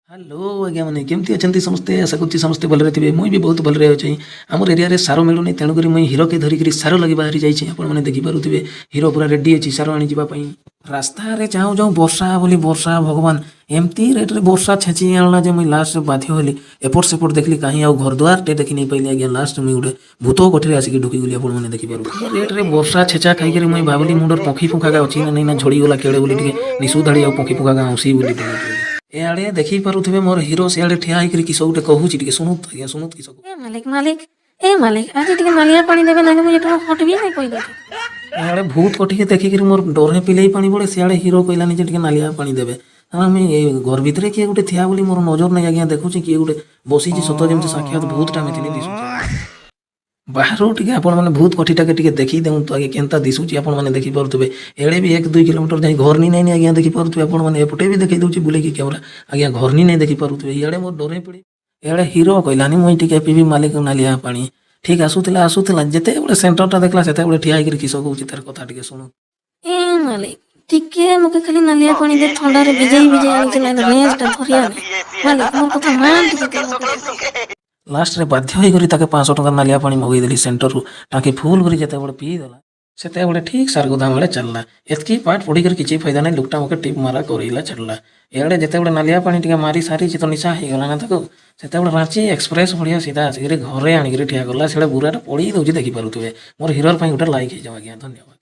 Hello ଆଜ୍ଞା ମାନେ, କେମିତି ଅଛନ୍ତି ସମସ୍ତେ? ଆଶା କରୁଛି ସମସ୍ତେ ଭଲରେ ଥିବେ। ମୁଇଁ ବି ବହୁତ ଭଲରେ ଅଛି। ଆମର ଏରିଆରେ ସାର ମିଳୁନି, ତେଣୁକରି ମୁଇଁ ହିରୋକେ ଧରିକିରି ସାର ଲାଗି ବାହାରି ଯାଇଛି। ଆପଣମାନେ ଦେଖିପାରୁଥିବେ, ହିରୋ ପୁରା ରେଡ଼ି ଅଛି ସାର ଆଣିଯିବା ପାଇଁ। ରାସ୍ତାରେ ଯାଉଁ ଯାଉଁ ବର୍ଷା ବୋଲି ବର୍ଷା, ଭଗବାନ, ଏମିତି ରେଟ୍ରେ ବର୍ଷା ଛେଚି ଆଣିଲା ଯେ ମୁଇଁ ଲାଷ୍ଟ ବାଧ୍ୟ ହେଲି। ଏପଟ ସେପଟ ଦେଖିଲି, କାହିଁ ଆଉ ଘର ଦ୍ୱାରଟେ ଦେଖି ନେଇ ପାଇଲି ଆଜ୍ଞା। ଲାଷ୍ଟ ମୁଇଁ ଗୋଟେ ଭୂତ କୋଠିରେ ଆସିକି ଢୁକିଗଲି। ଆପଣମାନେ ଦେଖିପାରୁଥିବେ, ରେଟ୍ରେ ବର୍ଷା ଛେଚା ଖାଇକିରି ମୁଇଁ ଭାବିଲି ମୁଣ୍ଡର ପଙ୍ଖି ଫୁଙ୍ଖାକା ଅଛି ନା ନାଇଁ ନା ଝଡ଼ିଗଲା କେଡ଼େ ବୋଲି, ଟିକେ ନିଶୁ ଧାଡ଼ି ଆଉ ପଙ୍ଖି ଫୁଙ୍ଖାକା ଆଉଁସି ବୋଲି ଡରୁଛି। ଏଆଡ଼େ ଦେଖି ପାରୁଥିବେ, ମୋର ହିରୋ ସିଆଡ଼େ ଠିଆ ହେଇକିରି କିସ ଗୋଟେ କହୁଛି। ଟିକେ ଶୁଣୁତ ଆଜ୍ଞା, ଶୁଣୁତ କିସ କହୁଛି। ଏ ମାଲିକ, ମାଲିକ, ଏ ମାଲିକ, ଆଜି ଟିକେ ନାଲିଆ ପାଣି ଦେବେ, ନାଇଁ ମୁଁ ଏଠୁ ହଟବି ନାଇଁ କହିଦେଉଛି। ଏଆଡ଼େ ଭୂତ କୋଠିକି ଦେଖିକିରି ମୋର ଡରେ ପିଲେଇ ପାଣି ପଡ଼େ। ସିଆଡ଼େ ହିରୋ କହିଲାନି ଯେ ଟିକେ ନାଲିଆ ପାଣି ଦେବେ। ଆମେ ଏ ଘର ଭିତରେ କିଏ ଗୋଟେ ଥିଆ ବୋଲି ମୋର ନଜର ନାଇଁ ଆଜ୍ଞା। ଦେଖୁଛି କିଏ ଗୋଟେ ବସିଛି, ସତ ଯେମିତି ସାକ୍ଷାତ ଭୂତଟା ମେଥିନି ଦିଶୁଛି। ବାହାରୁ ଟିକେ ଆପଣମାନେ ଭୂତ କୋଠିଟାକେ ଟିକେ ଦେଖି ଦେଉନ୍ତୁ ଆଜ୍ଞା, କେନ୍ତା ଦିଶୁଛି ଆପଣମାନେ ଦେଖିପାରୁଥିବେ। ଏଡ଼େ ବି 1-2 କିଲୋମିଟର ଯାଇ ଘର ନି ନାଇଁ ଆଜ୍ଞା। ଦେଖିପାରୁଥିବେ ଆପଣମାନେ, ଏପଟେ ବି ଦେଖେଇ ଦେଉଛି ବୁଲେଇକି କ୍ୟାମେରା ଆଜ୍ଞା, ଘର ନି ନାଇଁ ଦେଖିପାରୁଥିବେ। ଇଆଡ଼େ ମୋର ଡରେ ପଡ଼ି। ଏଆଡ଼େ ହିରୋ କହିଲାନି, ମୁଇଁ ଟିକେ ପିଇବି ମାଲିକ ନାଲିଆ ପାଣି। ଠିକ ଆସୁଥିଲା ଆସୁଥିଲା, ଯେତେବେଳେ ସେଣ୍ଟରଟା ଦେଖିଲା, ସେତେବେଳେ ଠିଆ ହେଇକିରି କିସ କହୁଛି, ତାର କଥା ଟିକେ ଶୁଣୁ। ଏ ମାଲିକ, ଟିକେ ମତେ ଖାଲି ନାଲିଆ ପାଣି ଦେ। ଥଣ୍ଡାରେ ଭିଜେଇ ଭିଜେଇ ଆଣିଛି, ନାଇଁ ରେଞ୍ଜଟା ଧରିଆ ନାଇଁ। ମାଲିକ, ମୋର କଥା ମାନ ଟିକେ। ଲାଷ୍ଟରେ ବାଧ୍ୟ ହେଇକରି ତାକେ 500 ଟଙ୍କା ନାଲିଆ ପାଣି ମଗେଇଦେଲି ସେଣ୍ଟରରୁ। ଟାଙ୍କି ଫୁଲ କରି ଯେତେବେଳେ ପିଇଦେଲା, ସେତେବେଳେ ଠିକ୍ ସାର ଗୋଦାମ ବେଳେ ଚାଲିଲା। ଏତ୍କି ପାଠ ପଢ଼ିକରି କିଛି ଫାଇଦା ନାହିଁ, ଲୋକଟା ମକେ ଟିପ୍ ମାରା କରେଇଲା ଛାଡ଼ିଲା। ଏଆଡ଼େ ଯେତେବେଳେ ନାଲିଆ ପାଣି ଟିକେ ମାରି ସାରିଛି ତ ନିଶା ହେଇଗଲା ନା ତାକୁ, ସେତେବେଳେ ରାଞ୍ଚି ଏକ୍ସପ୍ରେସ୍ ଭଳିଆ ସିଧା ଆସିକିରି ଘରେ ଆଣିକିରି ଠିଆ କଲା। ସିଆଡ଼େ ବୁରାଟା ପଡ଼ି ଦେଉଛି, ଦେଖିପାରୁଥିବେ। ମୋର ହିରୋର ପାଇଁ ଗୋଟେ ଲାଇକ୍ ହେଇଯାଉ ଆଜ୍ଞା, ଧନ୍ୟବାଦ।